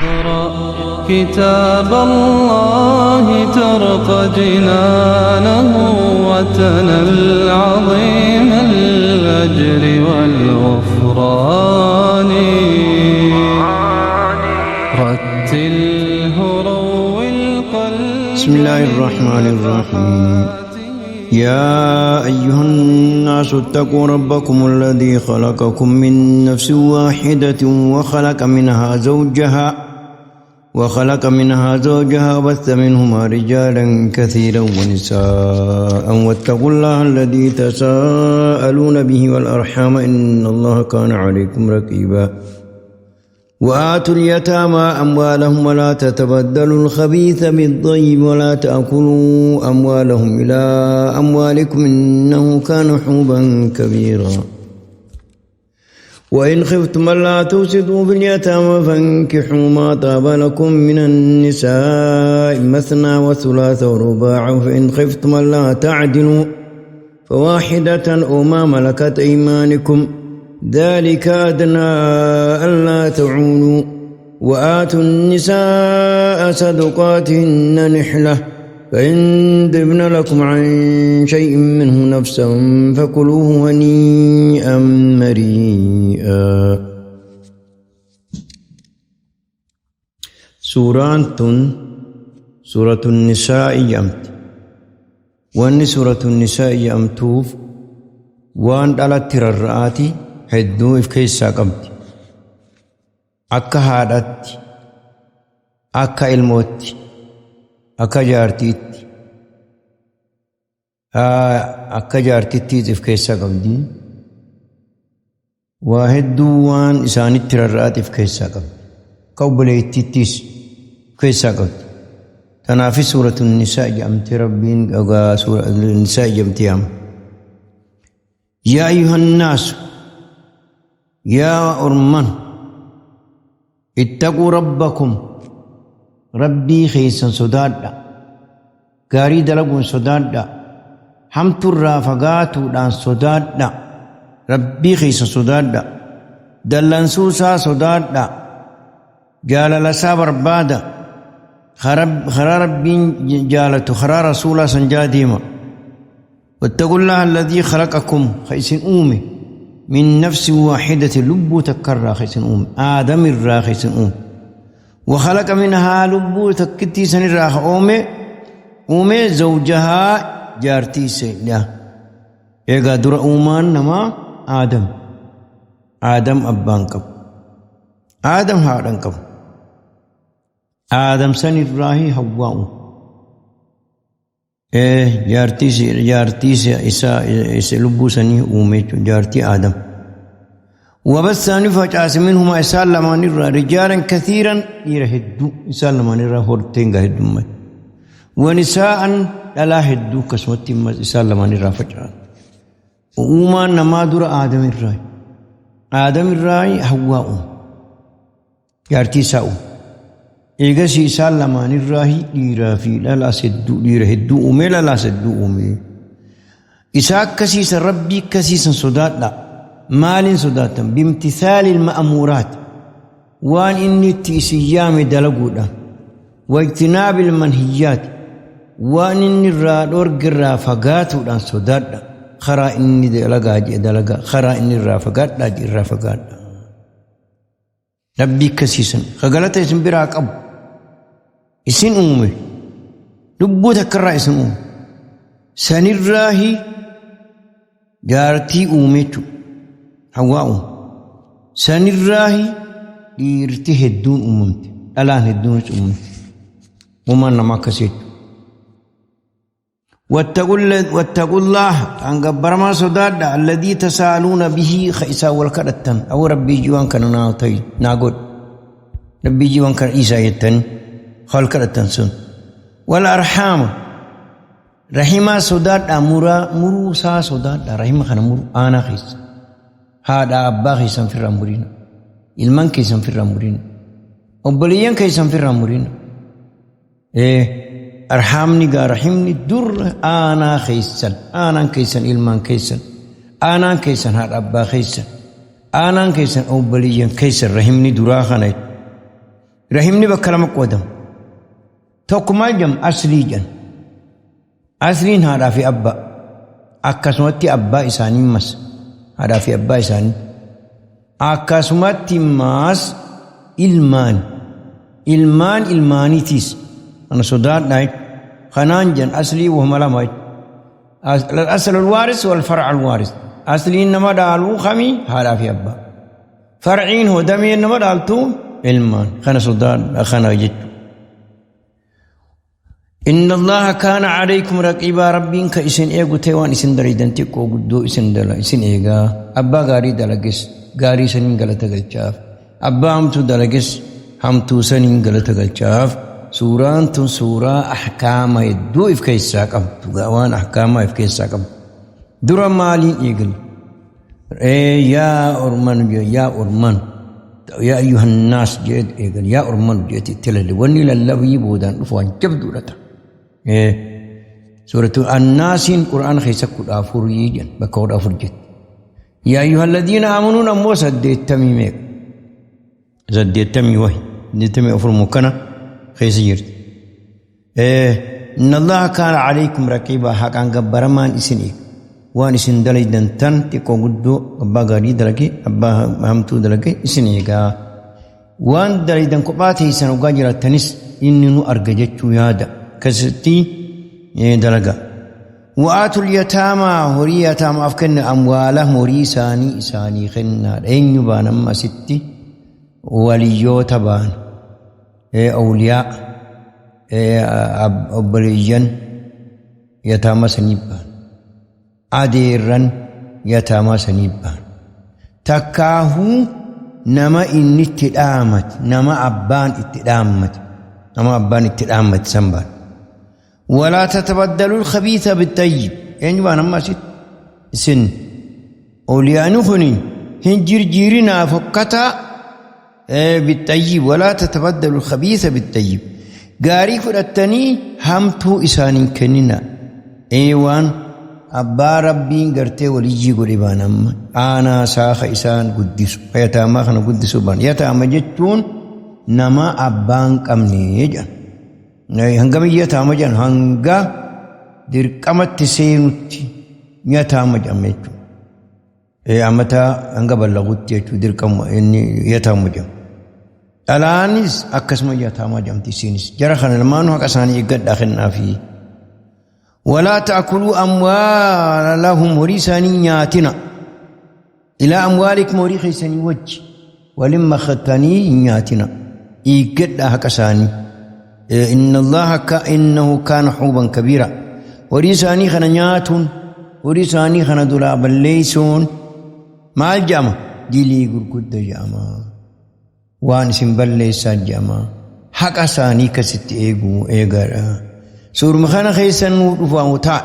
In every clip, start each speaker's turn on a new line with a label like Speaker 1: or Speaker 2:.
Speaker 1: اقرأ كتاب الله ترق جنانه وتنل عظيم الأجر والغفران. رتله روي القلب.
Speaker 2: بسم الله الرحمن الرحيم. يا أيها الناس اتقوا ربكم الذي خلقكم من نفس واحدة وخلق منها زوجها وبث منهما رجالا كثيرا ونساء، واتقوا الله الذي تساءلون به والأرحام، إن الله كان عليكم رقيبا. وآتوا اليتامى أموالهم، ولا تتبدلوا الخبيث بالطيب، ولا تأكلوا أموالهم إلى أموالكم، إنه كان حوبا كبيرا. وإن خفتم ألا تقسطوا في اليتامى فانكحوا ما طاب لكم من النساء مثنى وثلاث ورباع، فإن خفتم ألا تعدلوا فواحدة أو ما ملكت أيمانكم، ذلك أدنى ألا تعولوا. وآتوا النساء صدقاتهن نحلة، فإن طبن لكم عن شيء منه نفسا فكلوه هنيئا مريئا. Suuraan tun سورة النساء jedhamti. Wanni سورة النساء jedhamtuuf waan dhalatti rarra'aati hedduu if keessaa qabdi. Akka haadhatti, akka ilmootti, akka jaartiitti, akka jaartittiis if keessaa qabdi. Waa hedduu waan isaanitti rarra'aati if keessaa qabdi. Akka obboleettittiis if keessaa qabdi. Kanaafis سورة النساء jedhamti. Rabbiin dhugaa سورة النساء jedhamti yaama. يا أيها الناس، yaa orman، اتقوا ربكم، Rabbii keessan sodaadha. Gaarii dalaguun sodaadha. Hamturraa fagaatuudhaan sodaadha. Rabbii keessan sodaadha. Dallansuusaa sodaadha. Jaalalasaa barbaada. Karaa Rabbiin jaalatu, karaa rasuulaa san jala deema. واتقوا الله الذي خلقكم، ka isin uume، من نفس واحدة، lubbuu takkarraa ka isin uume، Aadam irraa ka isin uume، وخلق منها، lubbuu takkittii san irraa ka uume، زوجها، jaartii isiidha. Eegaa dura uumaan namaa Aadam. Aadam abbaan qabu. Aadam haadhan qabu. Aadam san irraahi Hawwaa uume. Jaartii isaa lubbuu sanii uume jechuudha, jaartii Aadam. وبث، ni facaase، منهما، isaan lamaan irraa، رجالا كثيرا، dhiira hedduu isaan lamaan irraa horteen gaa heddummaa. ونساء، dhalaa hedduu akkasumatti isaan lamaan irraa faca'an. Uumaan namaa dura Aadam irraa. Aadam irraa Hawwaa uume. Jaartii isaa uume. Eegasii isaan lamaan irraa dhiiraa fi dhalaas hedduu, dhiira hedduu uume, dhalaas hedduu uume. Isaa akkasiisan, Rabbii akkasiisan sodaadha. Maaliin sodaatan? بامتثال المأمورات، waan inni itti isin yaame dalaguudha. واجتناب المنهيات، waan inni irraa dhorge irraa fagaatuudhaan sodaadha. Karaa inni dalagaa jee dalagaa, karaa inni irraa fagaadhaa jee irraa fagaadha. Rabbii akkasiisan ka galata isin biraa qabu isin uume, lubbuu takkarraa isin uume, sanirraahi jaartii uume jechuudha. Hawwaa uume. Sanirraahi dhiirti hedduun uumamte, dhalaan hedduunis uumamte. Uumaan nama akkasii jechuudha. واتقوا الله، kan gabbaramaa sodaadha، الذي تساءلون به، ka isaa wal kadhattan. Aw Rabbii jiwaan kana naa ta'i, naa godhi, Rabbii jiwaan kana dhiisaa jettanii wal kadhattan sun. والأرحام، rahimaa sodaadha. Muraa muruusaa sodaadha. Rahima kana muru, aanaa keessa, haadha abbaa keessan firraa murina, ilman keessan firraa murina, obboleeyyan keessan firraa murina. Arhaamni gaa, rahimni dur aanaa keessan, aanaan keessan ilmaan keessan, aanaan keessan haadha abbaa keessan, aanaan keessan obboleeyyan keessan, rahimni duraa kana. Rahimni bakka lama qoodama. Tokko maal jedhama? Aslii jedhan. Asliin haadhaa fi abbaa. Akkasumatti abbaa isaanii mas. Haadhaa fi abbaa isaanii. Akkasumatti maas ilmaan. Ilmaan ilmaaniitiis. Kana sodaadhaa jechuudha. Kanaan jedhan aslii wahuma lama jechuudha. الأصل الوارث والفرع الوارث. Asliin nama dhaaluu kamii? Haadhaa fi abbaa. Farciin hoo dameen nama dhaaltu ilmaan. Kana sodaadha kana jechuudha. إن الله كان عليكم رقيبا. Rabbiin ka isin eegu ta'e waan isin dalagan xiqqoo guddoo isin dala isin eegaa. Abbaa gaarii dalages gaarii saniin galata galchaaf. Abbaa hamtuu dalages hamtuu saniin galata galchaaf. Suuraan tun suuraa ahkaama hedduu if keessaa qabdu, waan ahkaamaa if keessaa qabdu. Dura maaliin eegali? Yaa orman, yaa orman, يا أيها الناس jeet eegali. Yaa orman jeet itti lalle. Wanni lallabii boodaan dhufu waan jabduudha ta'a. Suuratu Annaasiin Qur'aana keessa 14 jedhan, bakka 14 jetti. يا أيها الذين آمنوا ammoo 80 meeqa? 80 wahi, 84 mukkana keessa jirti. إن الله كان عليكم رقيبا. Haqaan gabbaramaan isin eega. Waan isin dalaydan tan xiqqoo guddoo, abbaa gaarii dalage, abbaa hamtuu dalage isin eegaa. Waan dalaydan kophaa teessan hoggaa jiraattanis inni nu arga jechuu yaada. Akkasitti dalaga. وآتوا اليتامى, horii yataamaaf kenna, أموالهم, horii isaanii isaanii kennaadha. Eenyu baan amma asitti? Waliyyoota baan, awliyaa, obboleeyyan yataama sanii baan, adeerran yataamaa sanii baan, takkaahuu nama inni itti dhaamate, nama abbaan itti dhaammate, nama abbaan itti dhaammate san baan. ولا تتبدلوا الخبيث بالطيب. Eenyu baan amma asitti? Isin awliyaani kuni hin jirjiirinaa fokkataa بالطيب. ولا تتبدلوا الخبيث بالطيب. Gaarii fudhattanii hamtuu isaaniin kennina. Waan abbaa Rabbiin gartee waliyyii godhe baan amma, aanaa saafa isaan guddisu, yataamaa kana guddisu baan. Yataama jechuun nama abbaan qabne jedhan. Hangam yataama jedhan? Hanga dirqamatti seenutti yataama jedhama jechuudha. Amata hanga ballagutti jechuudha dirqama inni yataama jedhama. Dhalaanis akkasuma yataamaa jedhamti isiinis. Jara kana lamaanuu haqa isaanii eeggadhaa kennaafi. ولا تأكلوا أموالهم, horii isaanii nyaatina. إلى أموالكم, horii keessanii wajji waliin makatanii hin nyaatina. Eeggadhaa haqa isaanii. إن الله إنه كان حوبا كبيرا. Horii isaanii kana nyaatuun, horii isaanii kana duraa balleessuun maal jedhama? Dilii gurgudda jedhama. Waan isin balleessaa jedhama. Haqa isaanii akkasitti eeguu eegaadha. Suuruma kana keessa nuu dhufaamu ta'a.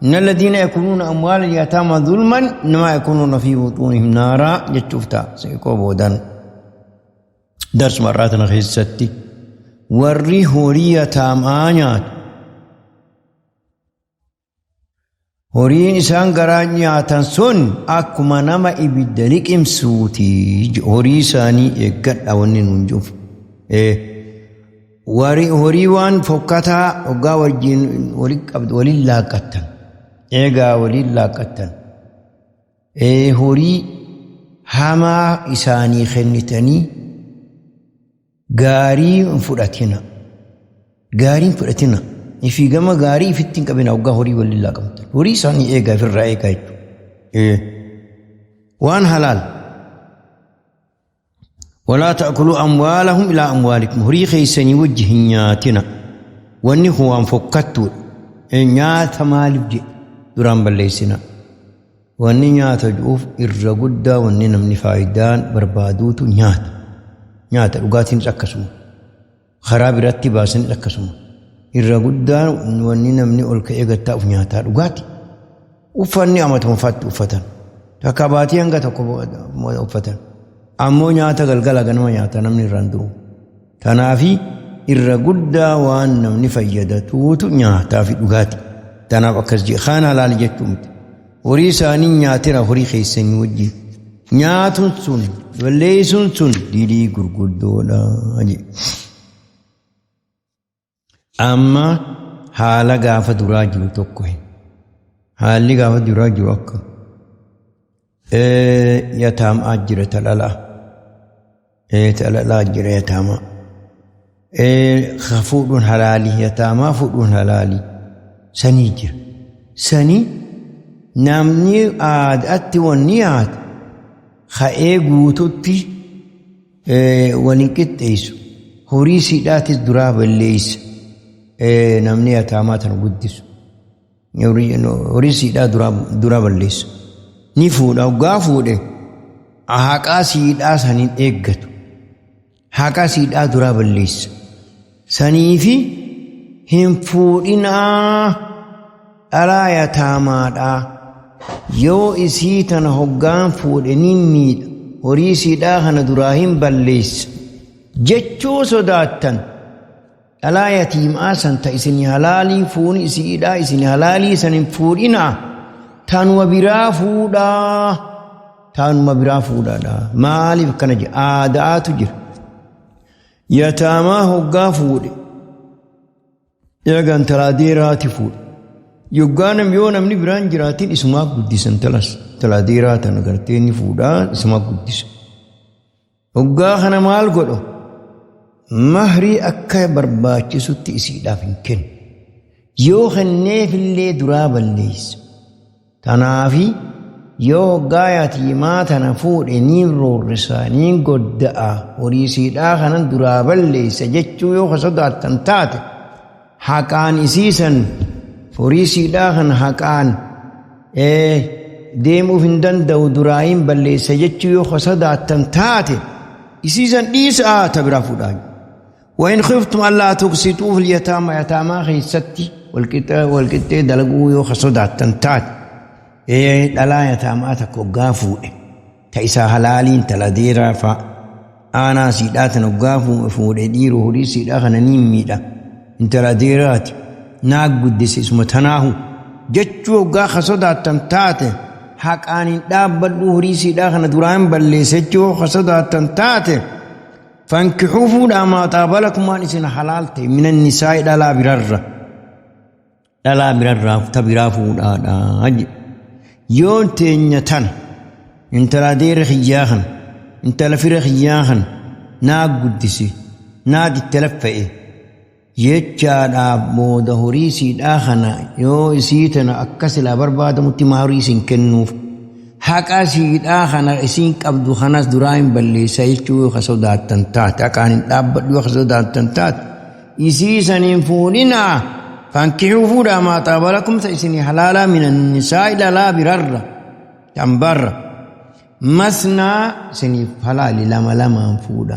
Speaker 2: إن الذين يأكلون أموال اليتامى ظلما إنما يأكلون في بطونهم نارا jechuuf ta'a. Seeqoo boodaan. Darsuma irraa tana keessatti warri horii yataamaa nyaatu. Horiin isaan garaa nyaatan sun akkuma nama ibidda liqimsuuti. Horii isaanii eeggadha wanni nuun jiruuf. Horii waan fokkataa hoggaa wajjin waliin laaqqattan. Eegaa waliin laaqqattan. Horii hamaa isaanii kennitanii gaarii hin fudhatina. Gaarii hin fudhatina. Ifii gama gaarii ifitti hin qabina hoggaa horii waliin laaqamtan. Horii isaanii eegaa, ifirraa eegaa jechuudha. Waan halaal. ولا تأكلوا أموالهم إلى أموالكم, horii keessanii wajji hin nyaatina. Wanni kun waan fokkattuudha. Nyaata maaliif jedhe? Duraan balleessina. Wanni nyaata jedhuuf irra guddaa wanni namni faayidaan barbaaduutu nyaata. Nyaata dhugaatiinis akkasuma. Karaa biratti baasanis akkasuma. Irra guddaan wanni namni ol ka'ee gattaa'uuf nyaataa dhugaati. Uffanni amatuma faatti uffatan. Takka baatii hanga tokko uffatan. Ammoo nyaata galgala ganama nyaata namni irraan duru. Tanaafi irra guddaa waan namni fayyadatuutu nyaataa fi dhugaati. Tanaaf akkas jedhe, kaan halaal jechuu miti. Horii isaanii nyaatina horii keessanii wajjin. Nyaatuun sun Balleessuun sun dilii gurguddoodha jedhe. Amma haala gaafa duraa jiru tokko hin. Haalli gaafa duraa jiru akka yataamaa jira talalaa. Talalaa jira yataamaa. Fuudhuun halaalii yataamaa fuudhuun halaalii sanii jira. Sanii namni aadaatti wanni yaadu ka'ee guututti waliin qixxeessu. Horii siidhaatis duraa balleessa. Namni yataamaa tana guddisu. Horii siidhaa duraa balleessa. Ni fuudha hoggaa fuudhe haqaa siidhaa saniin eeggatu. Haqaa siidhaa duraa balleessa. Saniifi hin fuudhinaa dhalaa yataamaadhaa. Yoo isii tana hoggaan fuudhe ni miidha. Horii siidhaa kana duraa hin balleessa. Jechuu sodaattan dhalaa yatiimaa san ta isin halaalii fuuni isiidhaa isin halaalii san hin fuudhinaa. Tanuma biraa fuudhaa. Tanuma biraa fuudhaadha. Maaliif akkana jedha? Aadaatu jira. Yataamaa hoggaa fuudhe. Eega intalaa deeraati fuudhe. Yoggaa nam yoo namni biraan jiraatin isumaaf guddisa intalas. Intalaa deeraa tana gartee inni fuudhaa isumaaf guddisa. Hoggaa kana maal godhu? Mahrii akka barbaachisutti isiidhaaf hin kennu. Yoo kenneefillee duraa balleessa. Tanaafi yoo hoggaa yatiimaa tana fuudhe niin roorrisa, niin godda'a, horii siidhaa kanan duraa balleessa jechuu yoo ka sodaattan taate haqaan isiisan horii siidhaa kana haqaan deemuuf hin danda'u duraayin balleessa jechuu yoo ka sodaattan taate isiisan dhiisaa ta biraa fuudhaa. وإن خفتم ألا تقسطوا في اليتامى يتامى خيستي والقطة دلقوا يو خصداتن تات dhalaa yataamaa takka hoggaa fuudhe ta isaa halaaliin tala deeraa fa'a aanaa siidhaa tan hoggaa fuudhe dhiiroo horii siidhaa kana ni miidha intala deeraati naa guddise isuma tanaahu jechuu hoggaa ka sodaattan taate haqaan hin dhaabbadhu horii siidhaa kana duraan balleesse jechuu ka sodaattan taate fankixuu fuudhaa maa xaaba lakum waan isin halaal ta'e minan nisaa'i dhalaa birarra dhalaa birarraa ta biraa fuudhaadha jedhe. Yoon teenya tana intala adeera kiyyaa kana intala fira kiyyaa kana naa guddise naa itti laffa'e jechaadhaaf booda horii siidhaa kana yoo isii tana akka silaa barbaadamutti maa horii isin kennuuf haqa siidhaa kana isiin qabdu kanas duraa hin balleessa jechuu yoo ka sodaattan taate haqaan hin dhaabbadhu yoo ka sodaattan taate isii saniin fuudhinaa fankixuu fuudhaa maa xaaba lakum ta isinii halaalaa minan nisaa'i dhalaa birarra tambarra masnaa isiniif halaali lama lamaan fuudha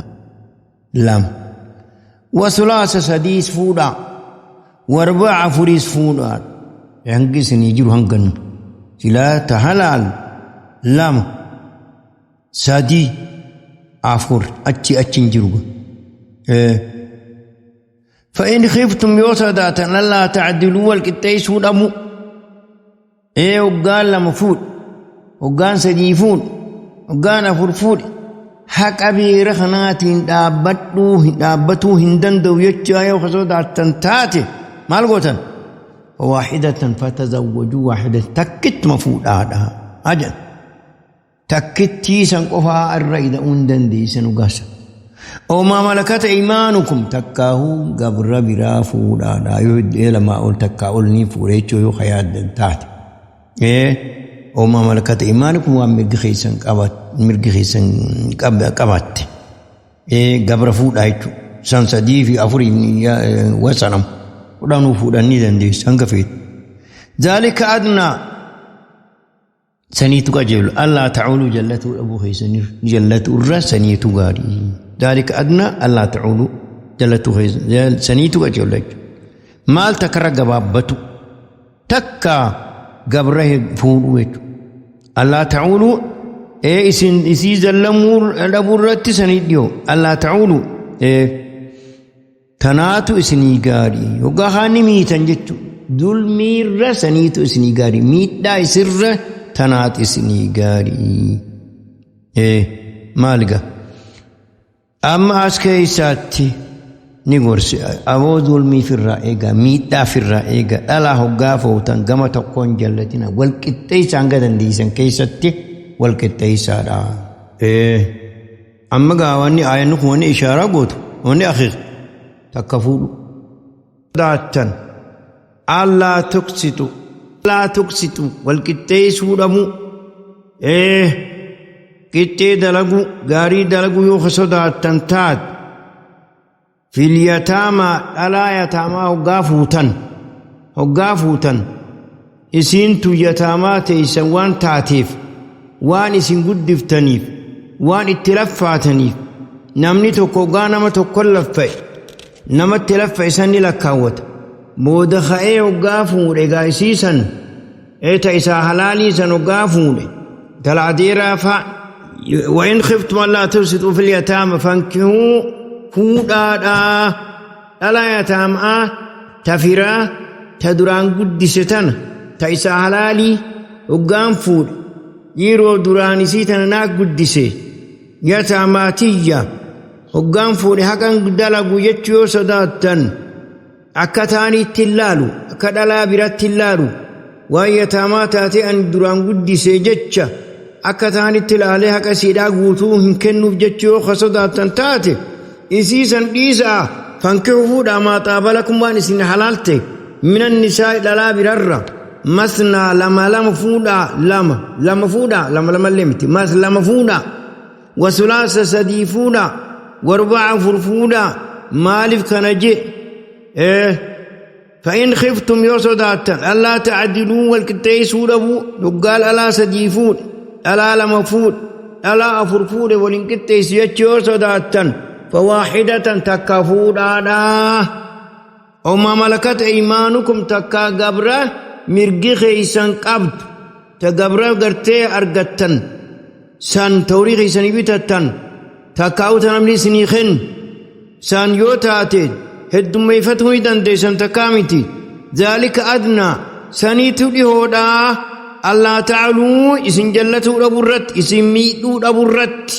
Speaker 2: lama wasulaasa sadiis fuudha warba'a afuriis fuudha hangi isinii jiru hanganu silaa ta halaal lama sadii afur achi achi hin jiru. فإن خفتم yoo sodaatan ألا تعدلوا walqixxeessuu dhabu hoggaan lama fuudhe hoggaan sadii fuudhe hoggaan afur fuudhe haqa beera kanaatiin dhaabbadhuu dhaabbatuu hin danda'u jechaa yoo ka sodaattan taate maal gootan واحدة فتزوجوا واحدة takkittuma fuudhaadha ajan takkittii san qofaa irra ida'uu hin dandeessan dhugaasa. وما ملكت أيمانكم takkaahuu gabra biraa fuudhaadha yoo iddoo lamaa ol takkaa ol ni fuudhe jechuu yoo yaaddan taate. وما ملكت أيمانكم waan mirgi keessan qabat mirgi keessan qabaatte. Gabra fuudhaa jechuudha. San sadii fi afurii wasanamu kudhanuu fuudhan ni dandeessu hanga feetu. ذلك أدنى saniitu qajeelu ألا تعولوا jallatuu dhabuu keessaniif jallatu irra saniitu gaarii. ذلك أدنى ألا تعولوا jallatuu keessan saniitu qajeelu jechuudha. Maal takkarra gabaabbatu takka gabra fuudhuu jechuudha. ألا تعولوا isin isii zallamuu dhabuu irratti sanii dhiyoo ألا تعولوا tanaatu isinii gaarii hoggaa haani miitan jechuudha. Dulmiirra saniitu isinii gaarii miidhaa isirra tanaatu isinii gaarii. Maal gaa? Amma as keessaatti ni gorsi aboo zulmii firraa eegaa, miidhaa firraa eegaa, dhalaa hoggaa footan gama tokkoon jallatina, wal qixxeessaa hanga dandeessan keessatti wal qixxeessaadha. Amma gaa wanni aayanni kun wanni ishaaraa gootu wanni akeeku takka fuudhu. Sodaattan allaa tuqsitu, allaa tuqsitu, wal qixxeessuu dhabuu, qixxee dalaguu, gaarii dalaguu yoo sodaattan taate, fil yataamaa, dhalaa yataamaa hoggaa fuutan, hoggaa fuutan isiintu yataamaa teessan waan taateef, waan isin guddiftaniif, waan itti laffaataniif, namni tokko hoggaa nama tokko laffa'e, namatti laffa'e san ni lakkaawwata. Booda ka'ee hoggaa fuudhe egaa isiisan ta isaa halaalii san hoggaa fuudhe talaadeeraa fa'a. وإن خفتم ألا تقسطوا في اليتامى فانكحوا fuudhaadhaa dhalaa yataamaa ta firaa ta duraan guddise tana ta isaa halaalii hoggaan fuudhe, yeroo duraan isii tana naa guddise, yataamaa tiyya hoggaan fuudhe haqan dalagu jechuu yoo sodaattan, akka taaniitti hin laalu, akka dhalaa biratti hin laalu, waan yataamaa taatee ani duraan guddise jecha akka taanitti ilaalee haqa isiidhaa guutuu hin kennuuf jechuu yoo sodaattan taate, isiisan dhiisaa. Fankihuu fuudhaa maa xaaba lakum, waan isin halaalte, minan nisaa, dhalaa birarra, masnaa, lama lama fuudhaa, lama lama fuudhaa, lama lamallee miti, mas lama fuudhaa, wasulaasa, sadii fuudhaa, warba'a, afur fuudhaa. Maaliif kana je? فإن خفتم yoo sodaattan ألا تعدلوا walqixxeessuu dhabuu, dhuggaal alaa sadii fuudhe, dhalaa lama fuudhe, dhalaa afur fuudhe, waliin qixxeessu jechuu yoo sodaattan, فواحدة, takka fuudhaadhaa. أو ما ملكت أيمانكم, takka gabra mirgi keeysan qabdu, ta gabra gartee argattan san, tawrii keeysanii bitattan, takkaa'u ta namni isinii kennu san yoo taate, heddummeeffatuu ni dandeessan, takkaa miti. ذلك أدنى, saniitu dhihoodhaa, ألا تعولوا, isin jallatuu dhaburratti, isin miidhuu dhaburratti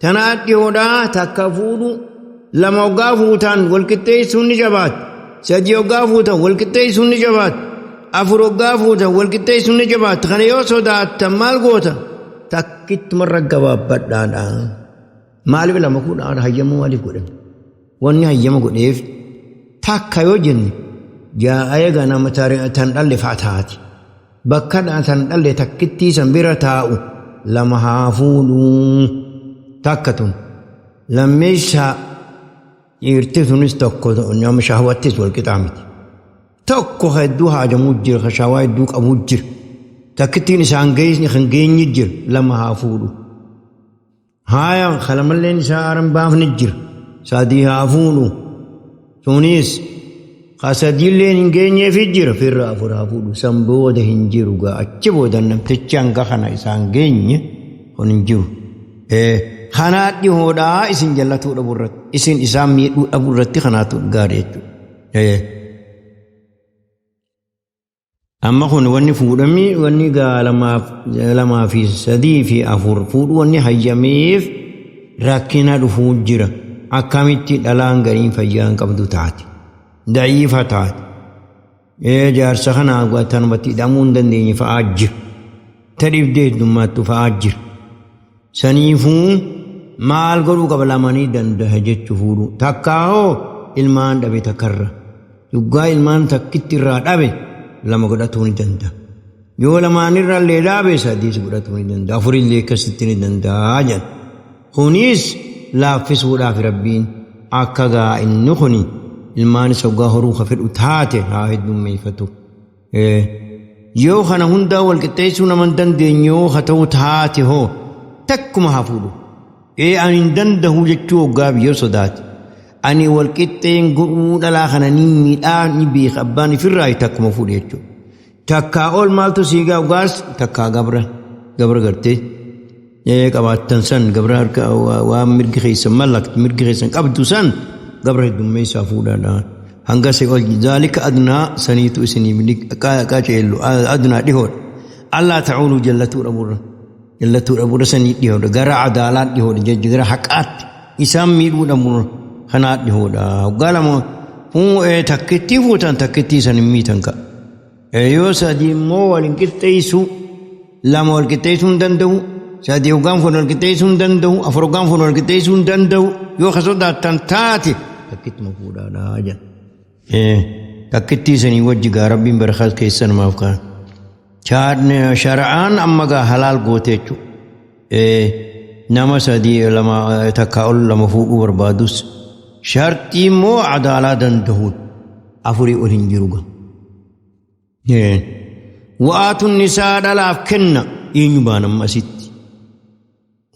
Speaker 2: tanaa dhihoodhaa. Takka fuudhu, lama hoggaa fuutan walqixxeessuun ni jabaata, sadii hoggaa fuutan walqixxeessuun ni jabaata, afur hoggaa fuutan walqixxeessuun ni jabaata. Kana yoo sodaattan maal goota? Takkittumarra gabaabbadhaadha. Maaliif lama fuudhaan hayyamuu maaliif godhan? Wanni hayyama godheef, takka yoo jenne jaa'ee nama tan dhalle fa'a taati, bakka tan dhalle takkittii san bira taa'u lama haa fuudhuu. Takka tun lammeessaa dhiirti tunis tokko nama shahwattis wal qixaa miti. Tokko hedduu haajamuu jira, ka shahwaa hedduu qabuu jira, takkittiin isaan kan geenye jira, lama haa fuudhu. Haaya, kalamalleen isaa aaran baafne jira, sadii haa fuudhu. Sunis ka sadiilleen hin geenyeefi jira, firra afur haa fuudhu. San booda hin jiru gaa, achi booda namtichi hanga kana isaan geenye kun hin jiru. Kanaa dhihoodhaa isin jallatuu dhabu irratti, isin isaan miidhuu dhabu irratti kanaatu gaarii jechuudha. Amma kun wanni fuudhami, wanni gaa lamaa fi sadii fi afur fuudhu wanni hayyameef rakkina dhufuu jira. Akkamitti dhalaan gariin fayyaa hin qabdu taate, da'iifa taate, jaarsa kana tanumatti hidhamuu hin dandeenye fa'aa jira. Ta dhibdee heddummaattu fa'aa jira. Saniifuu maal godhuu qaba? Lamanii danda'a jechuu fuudhu. Takkaa hoo ilmaan dhabe takkarra. Yuggaa ilmaan takkitti irraa dhabe lama godhatuu ni danda'a. Yoo lamaanirra illee dhaabe sadiis godhatuu ni danda'a. Afurillee akkasitti ni danda'a jedha. Kunis laaffisuudhaaf Rabbiin akka gaa inni kuni ilmaan isa hoggaa horuu ka fedhu taate haa heddummeeffatu. Yoo kana hundaa wal qixxeessuu nama hin dandeenye yoo haa ta'u taate hoo, takkuma haa fuudhu. Ani hin danda'u jechuu hoggaa biyyoo sodaate. Ani wal qixxeen godhuu dhalaa kana ni miidhaa ni beeka abbaan ifirraa, takkuma fuudhe jechuudha. Takkaa ol maaltu siigaa hoggaas takkaa gabra gartee qabaattan san, gabra harka waan mirgi keessan mallaktu, mirgi keessan qabdu san, gabra heddummeessaa fuudhaadha. Hanga se ol ذلك أدنى, saniitu isinii qaceellu, أدنى dhihoodha. ألا تعولوا, jallatuu dhaburra. Jallatuu dhabuudha sanii dhihoodha. Gara adaalaa dhihoodha jechuudha. Gara haqaatti isaan miidhuu dhabuudha kanaa dhihoodha. Hoggaa lama takkittii fuutan takkittii san hin miitan ka'a. Yoo sadii immoo wal hin qixxeessu, lama wal qixxeessuu hin danda'u, sadii hoggaan fuudhan wal qixxeessuu hin danda'u, afur hoggaan fuudhan wal qixxeessuu hin danda'u. Yoo ka sodaattan taate takkittuma fuudhaadha jedha. Takkittii sanii wajji gaa Rabbiin barakaa keessa namaaf ka'a. Shara'aan amma gaa halaal goote jechuudha. Nama sadii lama takkaa ol lama fuudhuu barbaadus sharxii immoo adaalaa danda'uun afurii ol hin jiru gaa. Wa'aatun nisaa dhalaaf kenna eenyu baana amma asitti.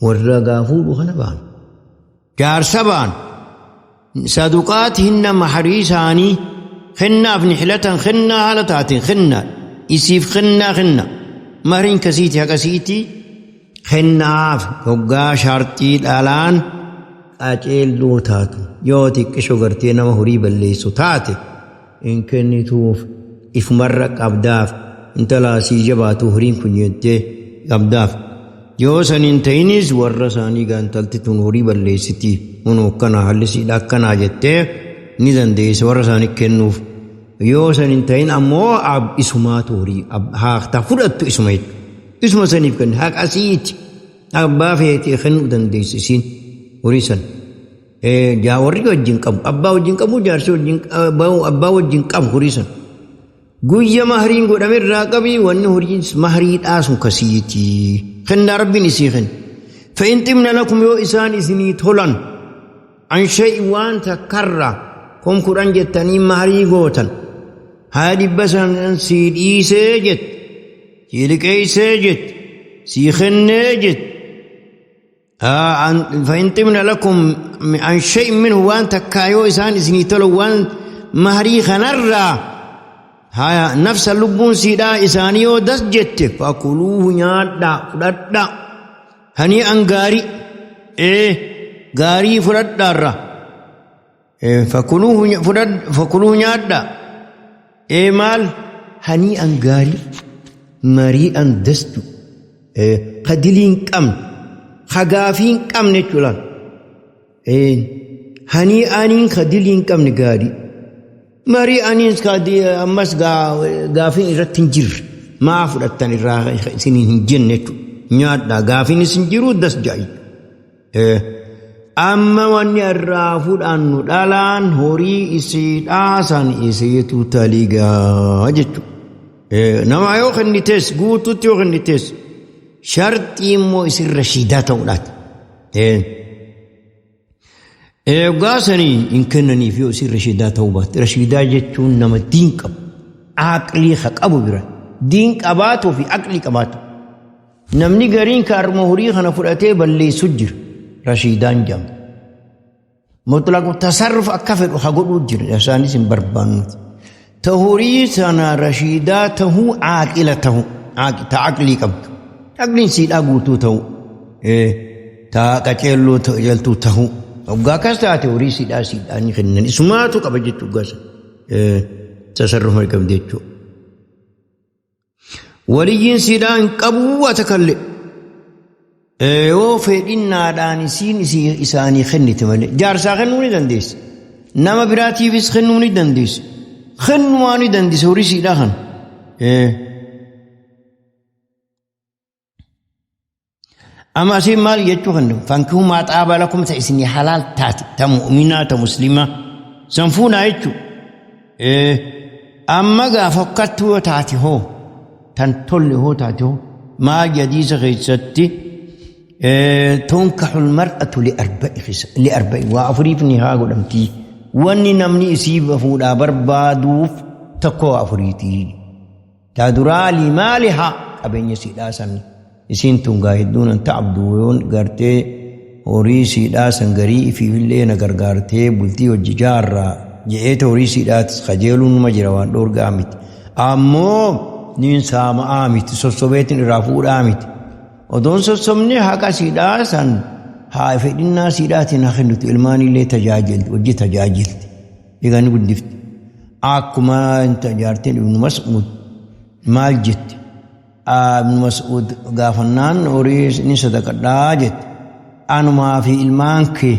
Speaker 2: Warra gaa fuudhu kana baana. Jaarsa baana. Saduqaatihinna mahrii isaanii kennaaf nixlatan kennaa haala taateen kennaa isiif kennaa kenna mahriin kasiiti haqa siiti kennaaf hoggaa sharxii dhalaan qaceelloo taatu yoo xiqqisho gartee nama horii balleessu taate hin kennituuf ifumarra qabdaaf intala sii jabaatu horiin kun jettee qabdaaf yoo san hin ta'inis warra isaanii gaa intalti tun horii balleessiti kunoo akkana haalli siidha akkanaa jettee ni dandeessa warra isaanii kennuuf yoo san hin ta'in ammoo isumaatu horii haa ta fudhattu isuma jechuudha isuma saniif kenne haqa siiti abbaa feetee kennuu dandeessi isiin horii san. Warri wajjin qabu abbaa wajjin qabu jaarsi wajjin abbaa wajjin qabu horii san. Guyya mahriin godhame irraa qabii wanni horiin mahriidhaa sun kasiiti. Kennaa Rabbiin isii kenne. Fa'in ximna lakum yoo isaan isinii tolan an shay'i waan takkarraa kum kudhan jettanii mahrii gootan haa dhibba san sii dhiisee jette sii liqeessee jette sii kennee jette. فإن طبن لكم عن شيء منه وان تكايو إسان إسني تلو وان مهري خنرا هايا نفس اللبون سيدا إسانيو دس جت فكلوه نيادا فلدا هني أن غاري إيه غاري فلدا إيه فكلوه فلد فكلوه نيادا إيه مال هني أن غاري مريئا دستو إيه قدلين كم ka gaafii hin qabne jechuudha. Hanii aniin ka dilii hin qabne gaarii. Marii aniin ammas gaafiin irratti hin jirre. Maa fudhattan irraa isiniin hin jenne jechuudha. Nyaadhaa gaafiin isin jiru das ja'i. Amma wanni irraa fudhannu dhalaan horii isii dhaasan isiitu taligaa jechuudha. Nama yoo kennitees guutuutti yoo kennitees sharxii immoo isin rashiidaa ta'uudhaati. Eegaa sanii hin kennaniif yoo isin rashiidaa ta'uu baatte. Rashiidaa jechuun nama diin qabu, aqlii ka qabu bira. Diin qabaatuu fi aqlii qabaatu. Namni gariin kaaruma horii kana fudhatee balleessu jira. Rashiidaan jedhama. Mutlaqu tasarruf akka fedhu ha godhuu jira. Isaanis hin barbaannuti. Ta horii sana rashiidaa tahuu aaqila tahuu ta aqlii qabdu. Aqliin siidhaa guutuu tahuu. Ta qaceelloo jaltuu tahuu. Hoggaa akkas taate horii siidhaa siidhaa ni kennan. Isumaatu qaba jechuu hoggaa sana. Tasarrufa qabdi jechuudha. Waliyyiin siidhaa hin qabu waa takkallee. Yoo fedhinnaadhaan isiin isaanii kennite malee jaarsaa kennuu ni dandeessi. Nama biraatiifis kennuu ni dandeessi. Kennumaa ni dandeessi horii siidhaa kana. Amma asiin maal jechuu kan fankihuu maa xaaba lakum ta isinii halaal taate ta mu'minaa ta muslimaa san fuunaa jechuu. Amma gaa fokkattuu yoo taate hoo tan tolle hoo taate hoo maal jadiisa keessatti tunkaxul mar'atu li'arba'i waa afuriif ni haa godhamtii wanni namni isii fuudhaa barbaaduuf tokko waa afuriitii. Ta duraa limaalihaa qabeenya siidhaa san isiin tun gaa hedduu nan ta'abdu yoon gartee horii siidhaa san garii ifiifillee na gargaartee bultii hojii jaarraa je'eeta horii siidhaatis kajeeluun numa jira waan dhoorgaa miti. Ammoo niin saama'aa miti sossobeetiin irraa fuudhaa miti. Odoon sossobne haqa siidhaa san haa fedhinnaa siidhaatiin haa kennitu ilmaanillee tajaajilti hojii tajaajilti. Egaa ni guddifti. Akkuma jaartiin Ibnu Mas'uud maal jetti? Ibn Mas'uud gaafannaan horii ni sadaqadhaa jette. Anumaa fi ilmaan kee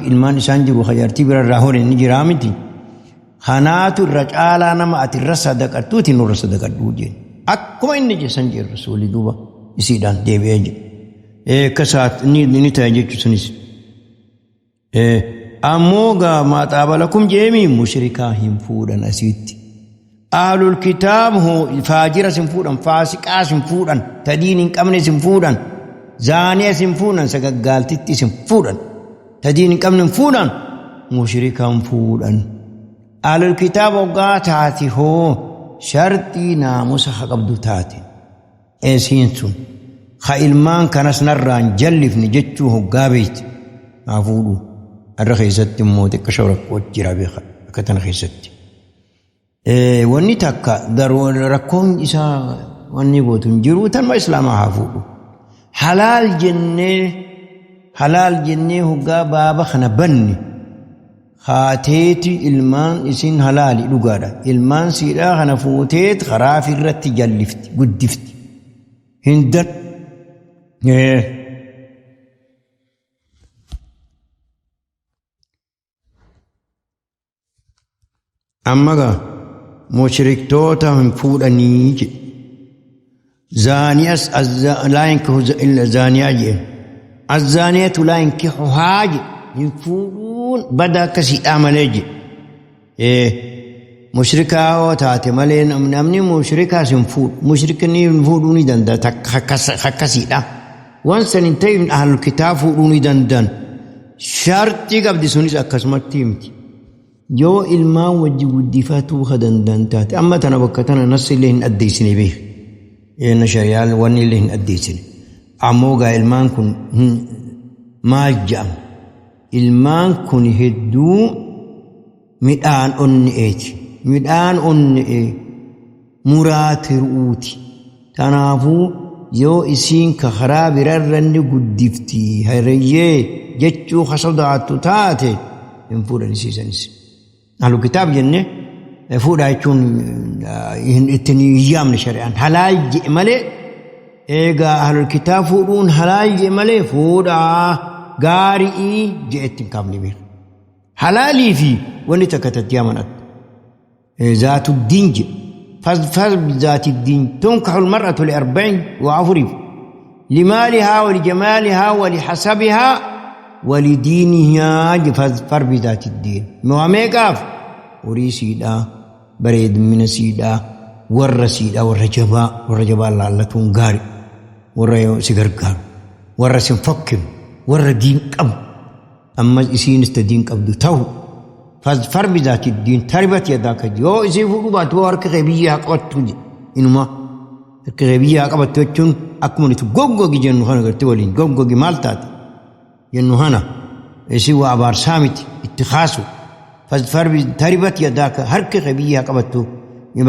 Speaker 2: ilmaan isaan jiru jaartii bira irraa hore ni jiraa miti. Kanaatu irra caalaa nama ati irra sadaqattuuti nurra sadaqadhuu jeen. Akkuma inni jedhe san jeen rasuulli duuba isiidhaan deebi'ee jedhe. Akka isaatti ni ta'e jechuun sunis. Ammoo gaa maaxaaba lakum jeemi mushrikaa hin fuudhan asiitti. Ahlul kitaab faajiras hin fuudhan, faasiqaas hin fuudhan, tadiin hin qabnes hin fuudhan, zaaniyas hin fuudhan, sagaggaaltittis hin fuudhan, tadiin hin qabne hin fuudhan, mushrika hin fuudhan. Ahlul kitaab hoggaa taate hoo sharxii naamusa ha qabdu taate. Esiin sun ha ilmaan kanas narraan jallifne jechuu hoggaa beekte haa fuudhu. Har'a keessatti immoo xiqqasho rakkoo jira beeka akka tana keessatti. Wanni takka garuu rakkoon isaa wanni gootu hin jiru tanuma islaamaa haa fuudhu. Halaal jennee halaal jennee hoggaa baaba kana banne haateeti ilmaan isin halaali dhugaadha. Ilmaan siidhaa kana fuuteet karaa irratti jallifti guddifti. Hin dan. Amma gaa mushriktoota hin fuudhanii jedhe. Zaaniyas laa yankihu illa zaaniyaa jedhe. Azzaaniyatu laa yankihuhaa jedhe. Hin fuudhuun bada akkasiidhaa malee jedhe. Mushrikaa yoo taate malee namni mushrikaas hin fuudhu. Mushrikni hin fuudhuu ni danda'a akkasiidha. Waan san hin ta'in ahlul kitaab fuudhuu ni danda'an. Sharxii qabdi sunis akkasumatti himti. Yoo ilmaan wajji guddifatuu ka danda'an taate amma tana bakka tana nassi illee hin addeessine beek. Yenna shari'aan wanni illee hin addeessine. Ammoo gaa ilmaan kun maal jedhama? Ilmaan kun hedduu midhaan onne'eeti. Midhaan onne'ee muraa tiru'uuti. Tanaafuu yoo isiin ka karaa birarra inni guddifti hiriyyee jechuu ka sodaattu taate hin fuudhan isiisanis. Ahlu kitaab jenne fuudhaa jechuun ittiin hin yaamne shari'aan halaal je'e malee eegaa ahlul kitaab fuudhuun halaal je'e malee fuudhaa gaarii je'e ittiin kaafne beeka. Halaalii fi wanni takka tatti yaaman adda. ذات الدين جي فاظفر بذات الدين تنكح المرأة لأربع وأفرف لمالها ولجمالها ولحسبها ولدينها فاظفر بذات الدين مواميقاف horii siidhaa bareedumina siidhaa warra siidhaa warra jabaa warra jabaa laallatuun gaari warra si gargaaru warra sin fokkinu warra diin qabu ammas isiinis ta diin qabdu ta'u fazfar bizaati diin taribat yadaaka yoo isii fuudhuu baatu yoo harka kee biyya haa qabattu inuma harka kee biyya haa qabattu jechuun akkuma nuti goggogi jennu kana gartee waliin goggogi maal taate jennu kana isii waa abaarsaa miti itti kaasu fazfar taribat yadaaka harka kee biyya haa qabattu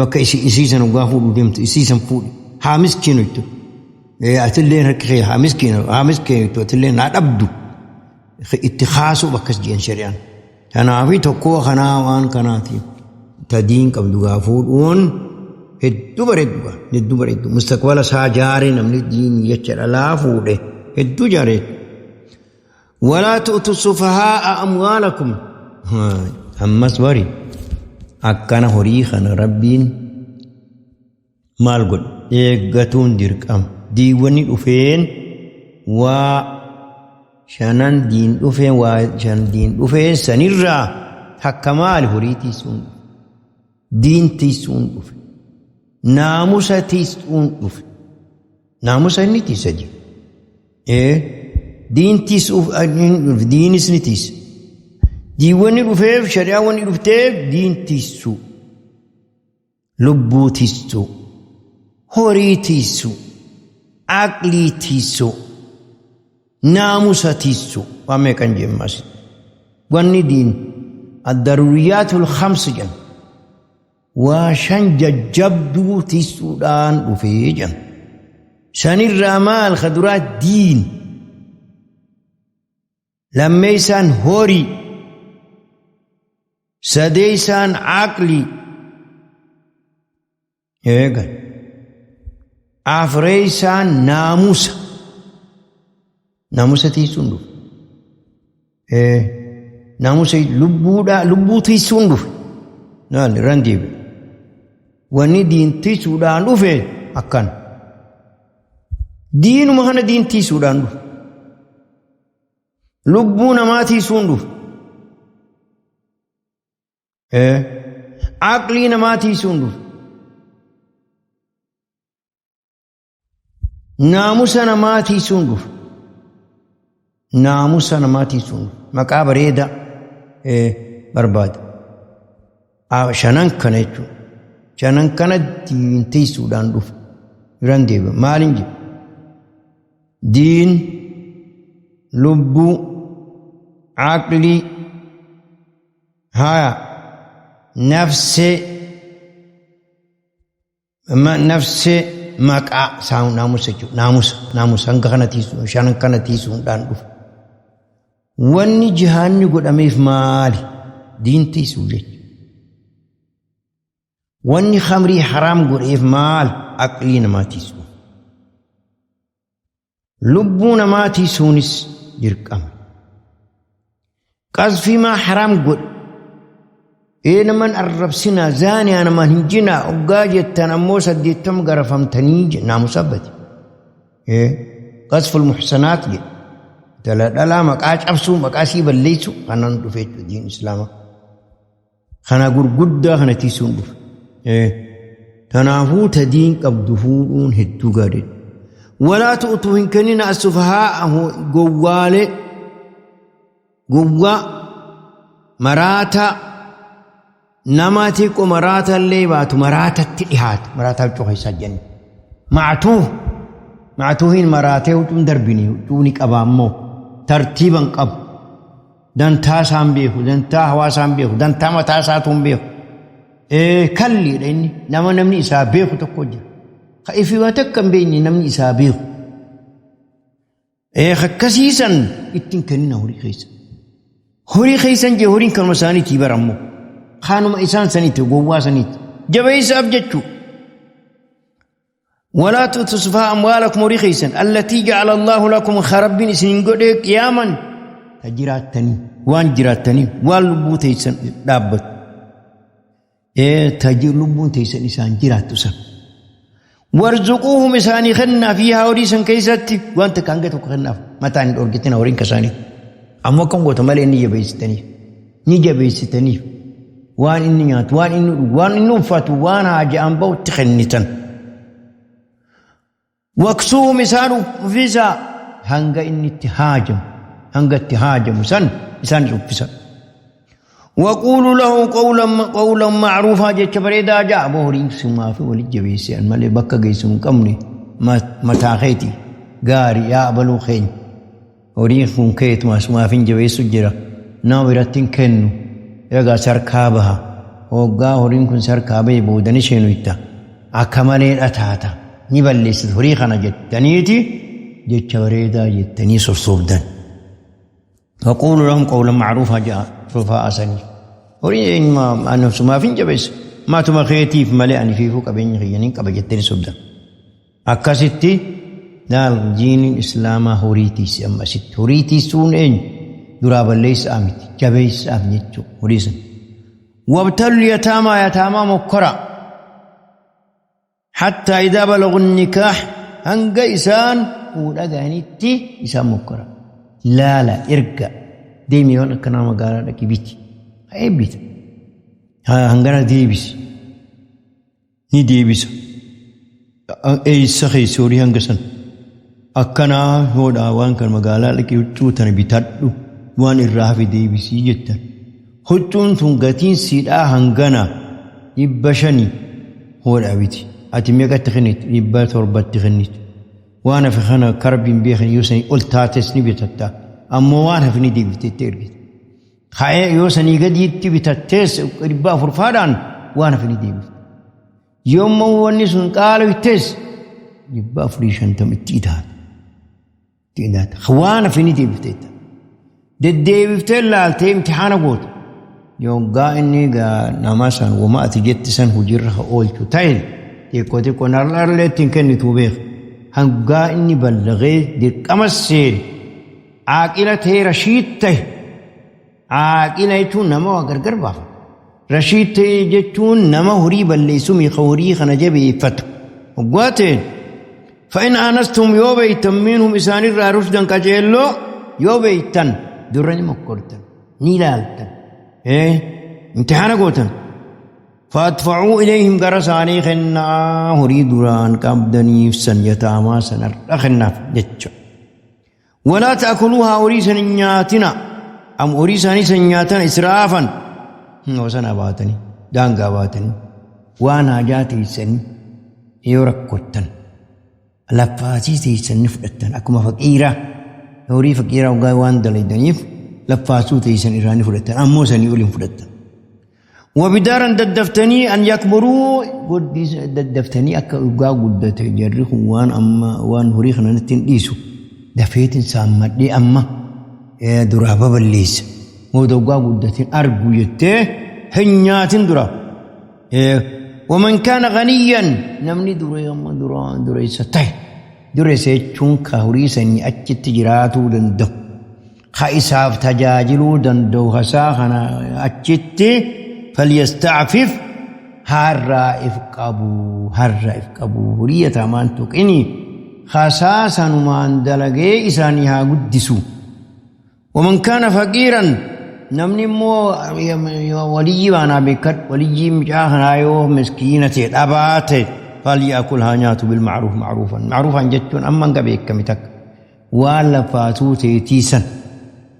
Speaker 2: bakka isii san hoggaa fuudhuu deemtu isii san fuudhi haa miskiinu jettu atilleen harki kee haa miskiinu haa miskiinu jettu atilleen haa dhabdu itti kaasuuf akkas jeen shari'aan. Kanaafi tokkoo kanaa waan kanaati ta diin qabdu gaa fuudhuun hedduu bareeddu gaa hedduu bareeddu mustaqbala isaa jaaree namni diin jecha dhalaa fuudhe hedduu jaaree. Walaa tu'tu sufahaa'a amwaalakum ammas bari akkana horii kana rabbiin maal godhe eeggatuun dirqama diiwwanni dhufeen waa shanan diin dhufeen waa shan diin dhufeen sanirraa takka maali horii tiisuun dhufe diin tiisuun dhufe naamusa tiisuun dhufe naamusa inni tiisa jira ee diin tiisuuf dhufe diinis ni tiisa diiwwanni dhufeef shari'aa wanni dhufteef diin tiisuu Lubbuu tiissuu, horii tiissuu, aqlii tiissuu, naamusa tiissuu waan meeqan jemma asitti. Wanni diin addaruuriyaatul khamsi jedhan waa shan jajjabduu tiissuudhaan dhufee jedhan. Sanirraa maal ka duraa diin. Lammeessaan horii. Sadeessaan aqlii. Eegan. Afreessaan naamusa. Naamusa tiisuun dhufe. Naamusa lubbuudhaa lubbuu tiisuun dhufe. Naal irraan deebi'e. Wanni diin tiisuudhaan dhufe akkana. Diinuma kana diin tiisuudhaan dhufe. Lubbuu namaa tiisuun dhufe. Aqlii namaa tiisuun dhufe. Naamusa namaa tiisuun dhufe. Naamusa namaa tiisuun dhufe. Maqaa bareedaa barbaada. Shanan kana jechuudha. Shanan kana diin tiisuudhaan dhufe. Irraan deebi'a. Maaliin jedhu? Diin, lubbuu, aqlii, haya, nafsee, nafsee maqaa naamusa jechuudha. Naamusa, naamusa hanga kana tiisuu, shanan kana tiisuudhaan dhufe. Wanni jihaanni godhameef maali? Diin tiisuu jechuudha. Wanni khamrii haraam godheef maal? Aqlii namaa tiisuu. Lubbuu namaa tiisuunis dirqama. Qazfii maa haraam godhe? Ee naman arrabsinaa zaaniyaa namaan hin jinaa oggaa jettan ammoo 80 garafamtanii naamusa bade. Qazful muhsanaat jedhe. Dhala dhalaa maqaa cabsuu maqaa sii balleessu kanaan dhufe jechuudha diin islaamaa. Kana gurguddaa kana tiisuun dhufe. Kanaafuu ta diin qabdu fuudhuun hedduu gaariidha. Walaa tu'tuu hin kennina as-sufahaa gowwaalee gowwaa maraataa nama xiqqoo maraata illee baatu maraatatti dhihaatu maraataa huccuu keessaa jenna. Mactuu mactuuhin maraatee huccuun darbini huccuu ni qaba ammoo tartiiban qabu. Dantaa isaa hin beeku, dantaa hawaasaa hin beeku, dantaa mataa isaatu hin beeku. Kalliidha inni nama namni isaa beeku tokko jira. Ka ifi waa takka hin beekne namni isaa beeku. Akkasiisan ittiin kennina horii keessa. Horii keessan jee horiin kanuma isaaniitii bara ammoo. Kanuma isaan saniiti gowwaa saniiti. Jabeessaaf jechuu. Walaa tu'tu sufaa amwaalakum horii keessan allatii ja'ala Allaahu lakum ka Rabbiin isin godhee qiyaaman ta jiraattanii waan jiraattanii waan lubbuu teessan dhaabbatu. Ta lubbuun teessan isaan jiraattu san. Warzuquuhum isaanii kennaa fi horii san keessatti waan takka hanga tokko kennaaf mataan hin dhorkitina horiin kasaanii. Ammoo akkam goota malee ni jabeessitaniif. Ni jabeessitaniif. Waan inni nyaatu, waan inni dhugu, waan inni uffatu, waan haaja'an bahutti kennitan. Waqsuuhum isaan uffisaa hanga inni itti haajamu, hanga itti haajamu san isaan uffisa. Waquulu lahu qawlan ma'ruufaa jecha bareedaa ja'a aboo horiin sumaa fi walitti jabeesse an malee bakka geessu hin qabne mataa keeti gaarii yaa abaluu keenya. Horiin kun keetuma sumaaf hin jabeessu jira. Nama biratti hin kennu. Egaa sarkaa baha. Hoggaa horiin kun sarkaa bahe booda ni seenuyta. Akka malee dhataata. Ni balleessita horii kana jettaniiti jecha bareedaa jettanii sossoobdan. Faquulu lahum qawlan ma'ruufaa ja'a sofaa asanii. Horii ani sumaaf hin jabeessa. Matuma keetiif malee ani fiifuu qabeenya kiyya niin qaba jettanii sobdan. Akkasitti laal diiniin islaamaa horii tiisi amma asitti. Horii tiisuun eenyu? Duraa balleessaa miti. Jabeessaaf jechuu horii sana. Wabtallu yataamaa yataamaa mokkora. Hattaa idaa balagu nikaah hanga isaan fuudha gahanitti isaan mokkora. Laala erga deemi waan akkanaa magaalaa dhaqi biti. Haa eebbita. Hangana deebisi. Ni deebisa. Eessa keessa horii hanga san? Akkanaa hoodhaa waan kan magaalaa dhaqee huccuu tana bitadhu waan irraa hafe deebisii jettan. Huccuun tun gatiin siidhaa hangana 500 hoodhaa biti. Ati meeqatti kennite? 700tti kennite. Waan hafe kana karbiin beekan yoo sanii ol taates ni bitatta. Ammoo waan hafe ni deebifte itti ergite. Ka'ee yoo sanii gadiitti bitattees 400 faadhaan waan hafe ni deebifte. Yommuu wanni sun qaaloytes 450 itti idaata. Itti idaata. Waan hafe ni deebifte itti. Deddeebiftee laaltee imtixaana goota. Yoggaa inni nama san wama ati jette san hojiirra ka oolchu ta'e Xiqqoo xiqqoo narrallee ittiin kennituu beeka. Hangaa inni ballagee dirqama seene aaqila ta'e rashiid ta'e aaqila jechuun nama waa gargar baafata. Rashiid ta'e jechuun nama horii balleessu miika horii kana jabeeffatu. Hoggaa ta'e فإن آنستم yoo beeytan منهم isaanirraa رشدا qaceelloo yoo beeytan dura ni mokkortan ni ilaaltan imtixaana gootan فادفعوا إليهم gara isaanii kennaa horii duraan qabdaniif san yataamaa sanarra kennaaf jecha. ولا تأكلوها horii san hin nyaatina am horii isaanii san nyaatan إسرافا wasana baatanii daangaa baatanii waan haajaa teessanii yoo rakkottan laffaasii teessan ni fudhattan akkuma faqiiraa horii faqiiraa hoggaa waan dalaydaniif laffaasuu teessan irraa ni fudhattan ammoo sanii ol hin fudhattan. وبدارا daddaftanii أن يكبروا daddaftanii akka dhugaa guddate jarri kun waan amma waan horii kana natti hin dhiisu dafeetin saammadhee amma duraa baballeessa mooda dhugaa guddateen argu jettee hin nyaatin dura. ومن كان غنيا namni duree amma dureessa ta'e dureessa jechuun ka horii sanii achitti jiraatuu danda'u ka isaaf tajaajiluu danda'u hasaa kana achitti فليستعفف harraa if qabu harraa if qabu horii yataamaan tuqini hasaa sanumaan dalagee isaanii haa guddisu. ومن كان فقيرا namni immoo waliyyii baanaa beekadhu waliyyii mucaa kanaa yoo miskiina ta'e dhabaa ta'e فليأكل haa nyaatu بالمعروف معروفا معروفا jechuun amma hanga beekame takka waan lafaatuu ta'eetii san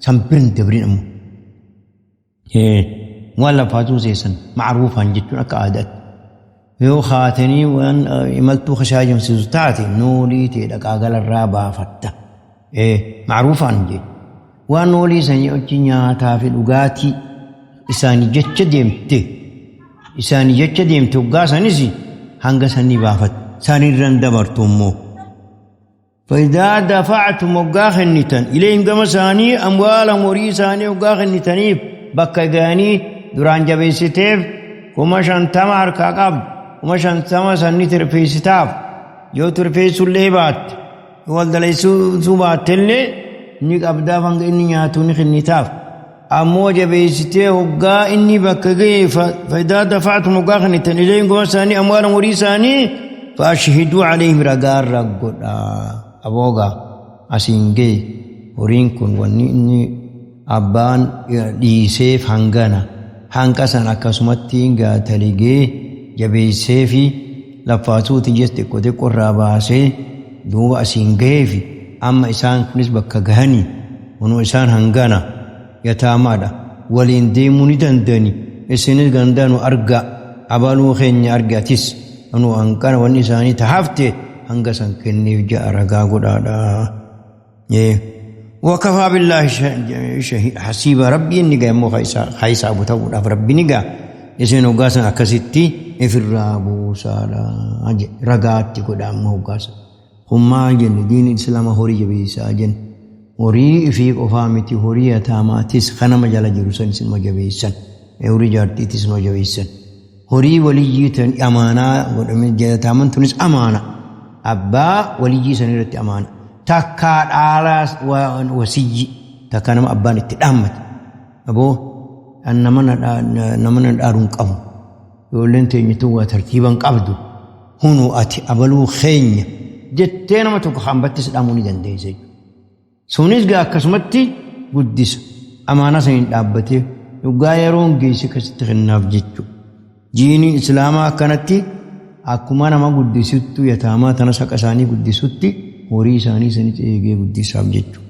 Speaker 2: san birin dabrin ammoo waan lafaatuu ta'e san معروفا jechuun akka aadaatti yoo kaatanii waan imaltuu kashaajamsiisu taate noolii ta'e dhaqaa galarraa baafatta معروفا jechuudha. Waan noolii sanii achi nyaataa fi dhugaatii isaanii jecha deemte isaanii jecha deemte hoggaa sanis hanga sanii baafatte sanirran dabartu immoo. فإذا دفعتم hoggaa kennitan إليهم gama isaanii أموالهم horii isaanii hoggaa kennitaniif bakka ga'anii duraan jabeessiteef 50,000 harkaa qabdu 50,000 sanni tirfeessitaaf yoo tirfeessullee baatte yoo wal daleessuu baattellee ni qabdaaf hanga inni nyaatu ni kennitaaf ammoo jabeessitee hoggaa inni bakka ga'e فإذا دفعتم hoggaa kennitan إليهم gama isaanii أموالهم horii isaanii فأشهدوا عليهم ragaarra godhaa aboogaa asiin ga'e horiin kun wanni inni abbaan dhiiseef hangana hanqa san akkasumatti gaataligee jabeessee fi laffaasuuti jette xiqqoo xiqqoo irraa baasee duuba asiin ga'eefi amma isaan kunis bakka gahanii kunoo isaan hangana yataamaadha waliin deemuu ni danda'ani isinis gandanu arga abaluu keenya argatis kunoo hanqana wanni isaanii tahafte hanga san kenneef ja'a ragaa godhaadha. وكفى بالله حسيبا rabbi inni gaa immoo haisaabu ta'uudhaaf rabbi ni gaa isin hoggaasan akkasitti ifirraa buusaadha ragaatti godha amma hoggaasan. Kun maal jenne diin islaama horii jabeessaa jenne horii ifii qofaa miti horii yataamaatis kanama jala jiru san isinuma jabeessan horii jaartiitis isinuma jabeessan horii waliyyii tan amaanaa godhame yataaman tunis amaana abbaa waliyyii san irratti amaana takkaa dhaalaa wasiyyi takka nama abbaan itti dhaammate aboo nama na dhaalu hin qabu ijoolleen teenyitu waa tartiiban qabdu hunuu ati abaluu keenya jettee nama tokko hambattis dhaamuu ni dandeessa jechuudha. Sunis gaa akkasumatti guddisa amaanaa saniin dhaabbatee dhugaa yeroon geesse akkasitti kennaaf jechuudha. Diiniin islaamaa akkanatti akkuma nama guddisuttu yataamaa tanas haqa isaanii guddisutti horii isaanii sanitti eegee guddisaaf jechuudha.